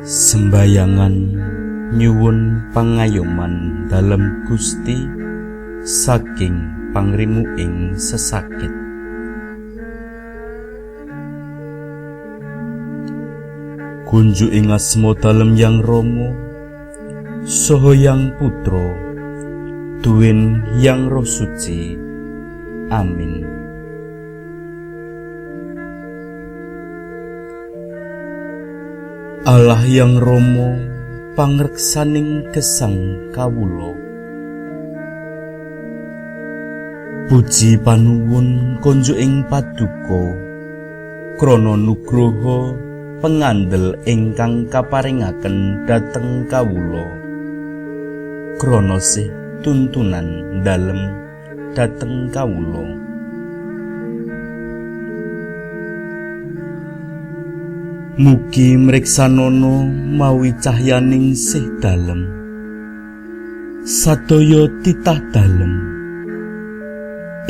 Sembayangan nyuwun pangayoman dalem Gusti saking pangrimuing sesakit. Kunjuk ing asma dalem Yang Rama saha Yang Putra tuwin Yang Roh Suci. Amin. Allah Yang Rama pangreksaning gesang kawula. Puji panuwun konjuk ing paduka krana nugroho pengandel ingkang kaparingaken dhateng kawula. Krana sih tuntunan dalem dhateng kawula. Mugi mriksanana mawi cahyaning sih dalem sadaya titah dalem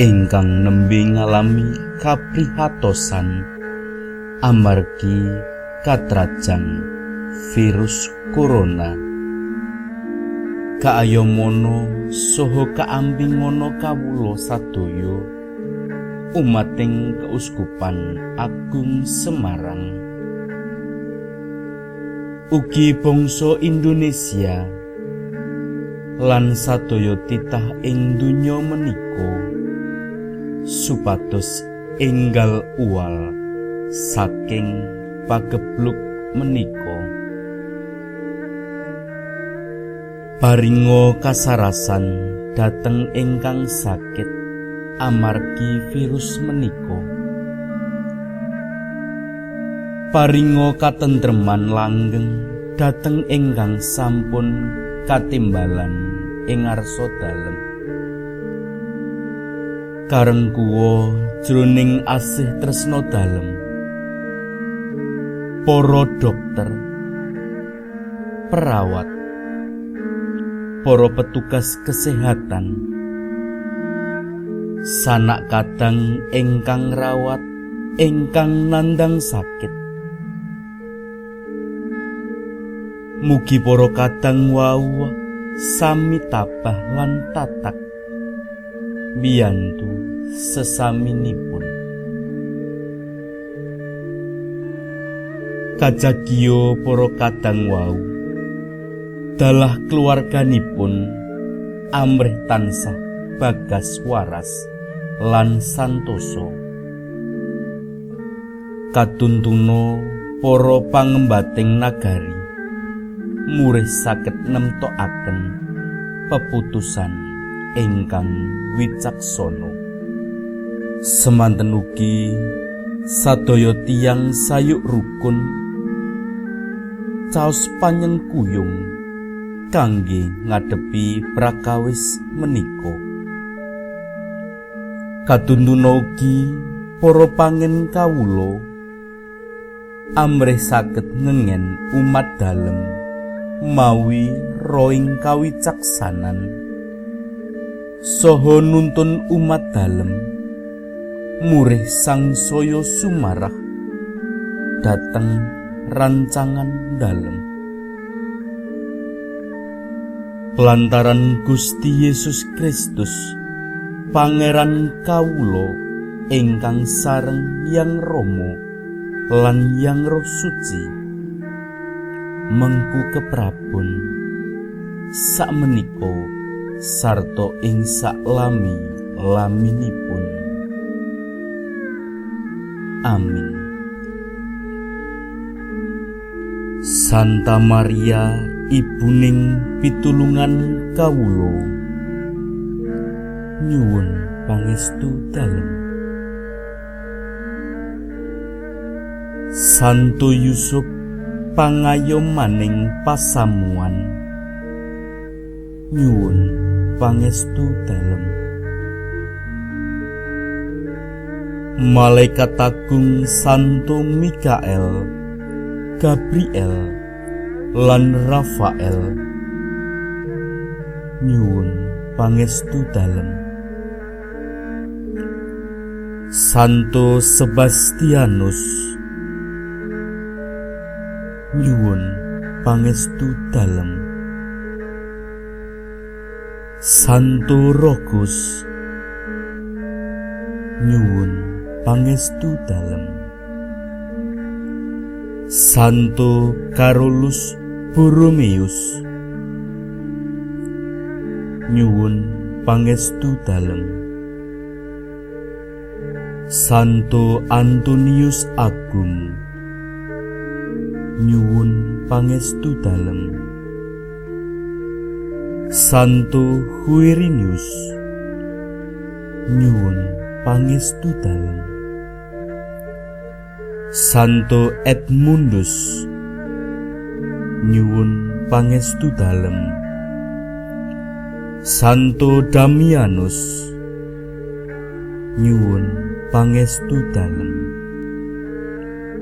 ingkang nembe ngalami kaprihatosan amargi katrajang virus corona. Kaayamana saha kaampingana kawula sadaya umating Keuskupan Agung Semarang, ugi bangsa Indonesia lan sadaya titah ing donya menika supados enggal uwal saking pagebluk menika. Paringa kasarasan dhateng ingkang sakit amargi virus menika. Paringa katentreman langgeng dhateng ingkang sampun katimbalan ing ngarsa dalem. Karengkuwa jroning asih tresna dalem, para dokter, perawat, para petugas kesehatan, sanak kadang ingkang rawat, ingkang nandang sakit. Mugi para kadang wau sami tabah lan tatak mbiyantu sesaminipun. Kajagiya para kadang wau dalah keluarganipun amrih tansah bagas waras lan santosa. Katuntuna para pangembating nagari murih saged nemtokaken peputusan ingkang wicaksana. Semanten ugi sadaya tiyang sayuk rukun caos panyengkuyung kangge ngadepi prakawis menika. Katuntuna ugi para pangen kawula amrih saged ngengen umat dalem mawi roing kawicaksanan saha nuntun umat dalem murih sangsaya sumarah dhateng rancangan dalem. Lantaran Gusti Yesus Kristus Pangeran kawula ingkang sareng Yang Rama lan Yang Roh Suci mengku keprabon sakmenika sarta ing saklami laminipun. Amin. Santa Maria ibuning pitulungan kawula, nyuwun pangestu dalem. Santo Yusuf pangayomaning pasamuan, nyuwun pangestu dalem. Malaikat Agung Santo Mikael, Gabriel, lan Rafael, nyuwun pangestu dalem. Santo Sebastianus, nyuwun pangestu dalem. Santo Rokus, nyuwun pangestu dalem. Santo Carolus Borromeus, nyuwun pangestu dalem. Santo Antonius Agung, nyuwun pangestu dalem. Santo Quirinius, nyuwun pangestu dalem. Santo Edmundus, nyuwun pangestu dalem. Santo Damianus, nyuwun pangestu dalem.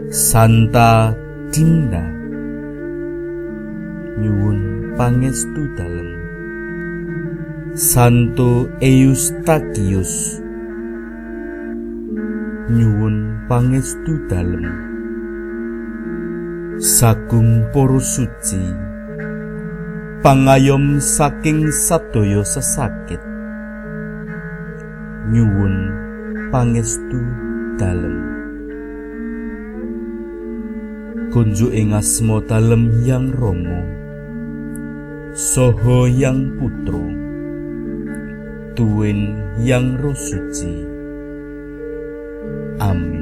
Santa Dinda, nyuwun pangestu dalem. Santo Eustachius, nyuwun pangestu dalem. Sagung para suci, pangayom saking sadaya sesakit, nyuwun pangestu dalem. Kunjuk ing asma dalem Hyang Rama saha Hyang Putra tuwin Hyang Roh Suci. Amin.